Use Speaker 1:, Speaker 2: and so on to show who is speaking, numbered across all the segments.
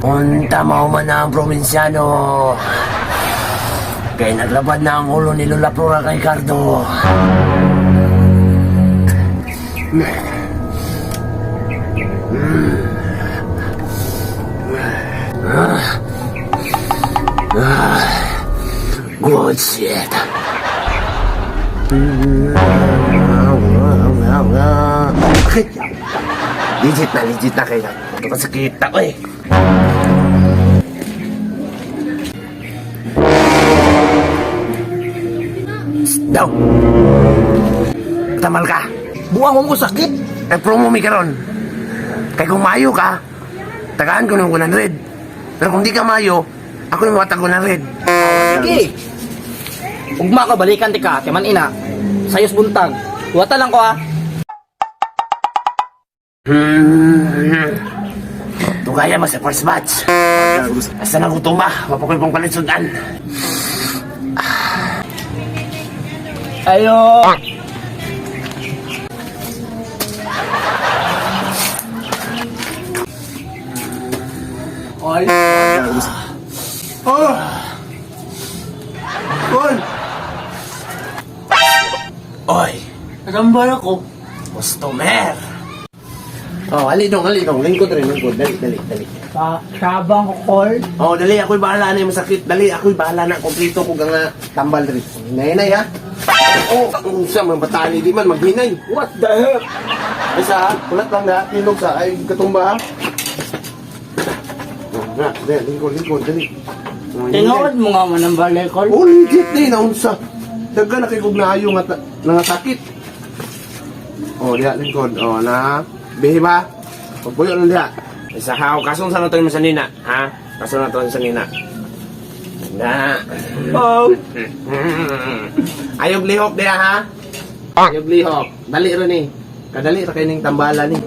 Speaker 1: Unta mauman na ang probinsyano. Kay naglabad na ang ulo ni Lola Flora kay Cardo. Good shit. Legit na kayo. Ito kasi kita ko eh. Daw! Tamal ka!
Speaker 2: Buang mo ko sakit.
Speaker 1: Nag-promo mi karon. Kay kung maayo ka, tagaan ko ng 100. Pero kung di ka maayo, ako yung matag 100.
Speaker 2: Sige. Ugma ko balikan ti ka, kay man ina. Sayos buntag. Wata lang ko ah.
Speaker 1: Tugaya mo sa first batch. Asa na gutom ba? Mapakoy pong palit sudan.
Speaker 2: Ayo. Ol.
Speaker 3: Oh! Kol!
Speaker 1: Oy,
Speaker 2: Natambal ako.
Speaker 1: customer! Oh, ali dong, ali dong. Lingkod rin, lingkod. Dali, dali, dali.
Speaker 4: Sa sabang ko, Kol.
Speaker 1: Oh, dali, ako'y bahala na yung masakit. Dali, ako'y bahala na. Kompleto ko nga tambal rin. Hinay-hinay, ha? Oh, unsa man batani di man maghinay.
Speaker 3: What the heck? Isa ha? Kulat lang na. Tinog sa ay katumba ha?
Speaker 1: Oh, na, dali, lingkod, lingkod, dali. Oh, hinay.
Speaker 4: Tinuod mo nga mo ng balay, Kol.
Speaker 3: Oh, legit na yun. Naunsa. Daga na kay kog naayo nga, nga sakit. Oh, diha, lingkod. Oh, na. Bihi ba? Pagbuyo lang diha.
Speaker 1: Isa haw, kason sa nato yung sanina, ha? Kason na to yung sanina. Na.
Speaker 3: Oh.
Speaker 1: Ayog lihok diha, ha? Ayog lihok. Dali ra ni. Kadali ra kay ning tambala ni.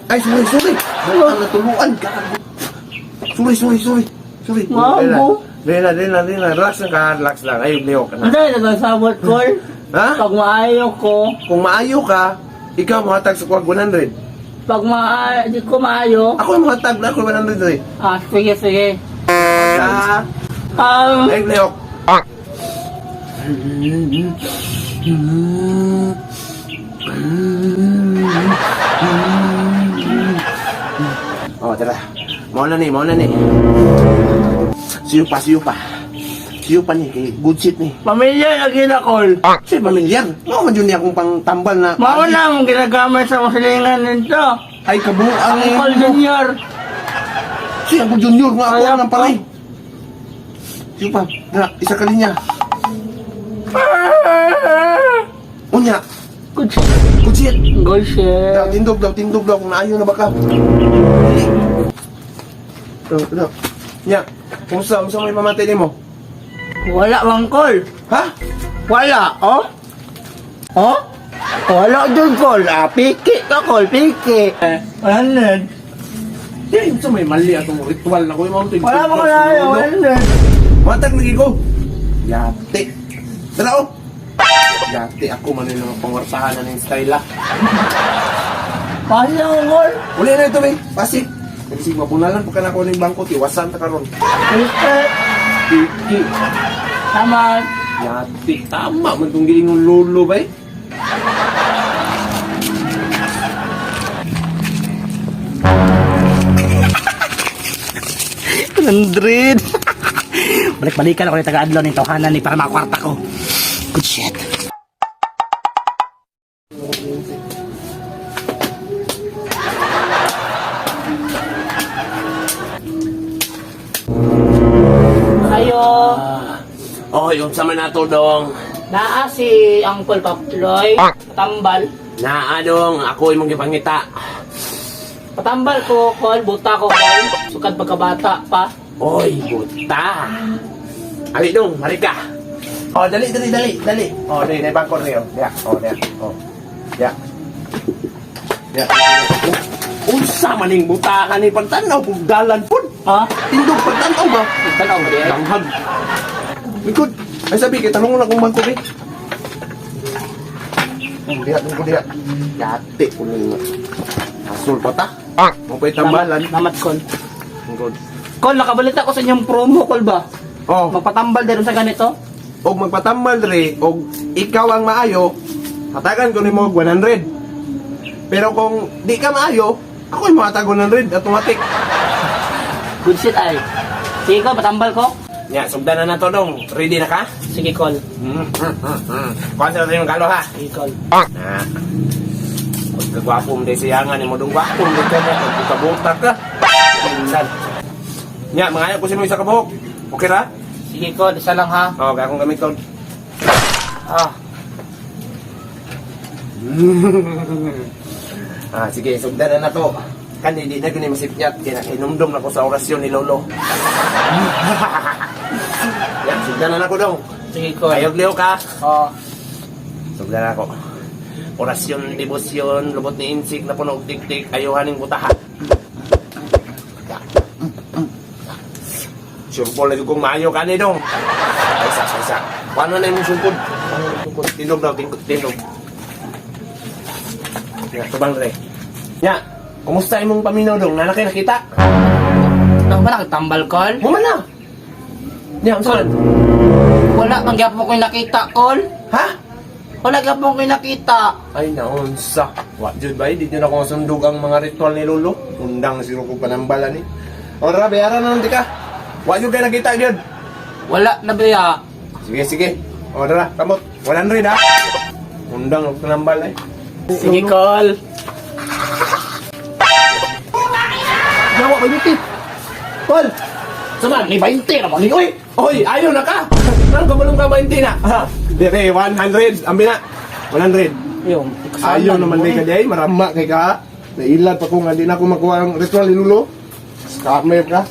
Speaker 3: Ay, sorry, sorry. Wala natuluan. Gago. Sorry, sorry, sorry. Sorry.
Speaker 4: Mabo.
Speaker 1: Dali na, dali na, dali na. Relax lang ka, relax lang. Ayog lihok na.
Speaker 4: Ano yung nagsabot, Kol?
Speaker 3: Ha?
Speaker 4: Pag maayo ko,
Speaker 3: Kung maayo ka, ikaw mohatag sa kuwag 100.
Speaker 4: pag maayo, di ko maayo,
Speaker 3: Ako yung mohatag na ako 100 rin.
Speaker 4: ah, sige, sige.
Speaker 3: Ah,
Speaker 4: Um,
Speaker 3: ay, lehok.
Speaker 1: Oh, tara. Mao na ni, mao na ni. Siyo pa, siyo pa. Siyo pa ni, kay good shit ni.
Speaker 4: pamilya lagi na, Kol.
Speaker 3: Si pamilyar. Mao man yun niya akong pangtambal na.
Speaker 4: Mao na mong ginagamit sa musilingan nito.
Speaker 3: Ay, kabuang.
Speaker 4: Ang Kol Junior.
Speaker 3: Si ako junior nga ako
Speaker 4: Kaya
Speaker 3: ang paray. Siyo pa. Dara, isa ka linya. Unya,
Speaker 4: Good shit.
Speaker 3: good shit.
Speaker 4: Good shit.
Speaker 3: Daw, tindog daw, tindog daw kung naayo na ba ka. Dali. Daw, daw. Nya, kumusta? Kumusta may pamatay nimo?
Speaker 4: Wala bang, Kol?
Speaker 3: Ha?
Speaker 4: Wala, oh? Oh? Wala dun, Kol. Ah, piki ka, Kol. Piki. Eh, 100.
Speaker 3: Di, unsa may mali atong ritual na ko yung mga
Speaker 4: Wala mo kaya, 100.
Speaker 3: Matag lagi ko. Yate. Dala oh. Yate ako man yung mga pangwartahan na ng style ah.
Speaker 4: Pasi ako, Kol.
Speaker 3: Uli na ito be. Pasik. Kasi mapunalan pa ka na ako ng bangko, tiwasan ta karon.
Speaker 4: Piki.
Speaker 3: Piki.
Speaker 4: Tama.
Speaker 3: Yate, tama man tong giingon lolo bay.
Speaker 2: Hundred. Balik-balikan ako ni taga-adlaw ni tawhanan ni para makakwarta ko. Good shit.
Speaker 4: Ayo.
Speaker 1: Oh, yung sama na to dong.
Speaker 4: Naa si Uncle Paploy. Patambal.
Speaker 1: Naa dong, ako imong gipangita.
Speaker 4: Patambal ko, Kol. Buta ko, Kol. Sukad pagkabata pa.
Speaker 1: Oy, buta. Ali dong, mari ka.
Speaker 3: Oh, dali, dali, dali, dali. Oh, dali, dali, bangko rin. Oh, ya, oh, ya, oh. Ya. Ya.
Speaker 1: Unsa maning buta ka ni pagtanaw kung dalan pud.
Speaker 4: Ha?
Speaker 3: Tindog pagtanaw ba?
Speaker 4: Tanaw ba di?
Speaker 3: Danghag. Likod. Ay sabi, kay tanong na kung bangko be. Diha ko diha. Yate ko nila. Asul pa ta. Mo pa'y tambalan.
Speaker 2: Salamat, Kol.
Speaker 3: Lingkod.
Speaker 2: Kol, nakabalita ko sa inyong promo, Kol ba?
Speaker 3: Oh,
Speaker 2: Magpatambal din sa ganito.
Speaker 3: og magpatambal dre og ikaw ang maayo, hatagan ko nimo og 100. Pero kung di ka maayo, ako'y mohatag 100 automatic.
Speaker 2: Good shit ay. Sige, Kol, patambal ko.
Speaker 1: Nya, sugdan na na to dong. Ready na ka?
Speaker 2: Sige, Kol.
Speaker 1: Kuha sa natin yung galo ha.
Speaker 2: Sige, Kol.
Speaker 1: Na. Pagkagwapo mo siya nga ni mo dong gwapo mo ka mo pagkabutak ka. Minsan. Nya, mga ko sino isa ka buhok. Okay ra?
Speaker 2: Sige, Kol. Isa lang ha.
Speaker 1: Oh, kaya akong gamit kon.
Speaker 2: Ah.
Speaker 1: Ah, sige, sugdan na na to. Kan hindi na gani masipyat kay nakinomdom na ko sa orasyon ni Lolo. Nya, sugdan na na ko dong.
Speaker 2: Sige, Kol.
Speaker 1: Ayog liho ka.
Speaker 2: Oh.
Speaker 1: Sugdan na ako. Orasyon, debosyon, lubot ni insik na puno og tiktik, ayuhaning butahan. Sure lagi kong maayo ka ni dong. Ay, sa, sa, sa. Paano na yung sungkod? Paano na yung sungkod? Tinog daw, tinog, tinog. Ya, tubang re. Ya, kumusta imong paminaw dong? Nanakay nakita?
Speaker 2: Ano ba nakatambal, Kol?
Speaker 1: Muma na! Ya, ang solid.
Speaker 2: Wala, man gyapon ko nakita, Kol.
Speaker 1: Ha?
Speaker 2: Wala gyapon ko nakita.
Speaker 1: Ay, naunsa. Wa, jud ba? Di nyo na kung sundog ang mga ritual ni Lolo.
Speaker 3: Undang siro ko panambalan ni. Ora, bayaran na lang di ka. Wa jud kay nakita gyud.
Speaker 2: Wala na ba
Speaker 3: Sige, sige. Ora, kamot. 100 ha. Undang og panambal ay.
Speaker 2: Sige, Kol.
Speaker 4: Yawa ba 20? Kol! Sama, ni 20 naman ni oy.
Speaker 3: Oy, ayaw na ka. Nang kabalong ka 20 na. Ha. Dire 100, ambi na. 100.
Speaker 2: Yung,
Speaker 3: Ayaw naman di ka di ay, marama kay ka. Nailad pa ko nga di na ako makuha ang ritual ni Lolo. Scammer ka.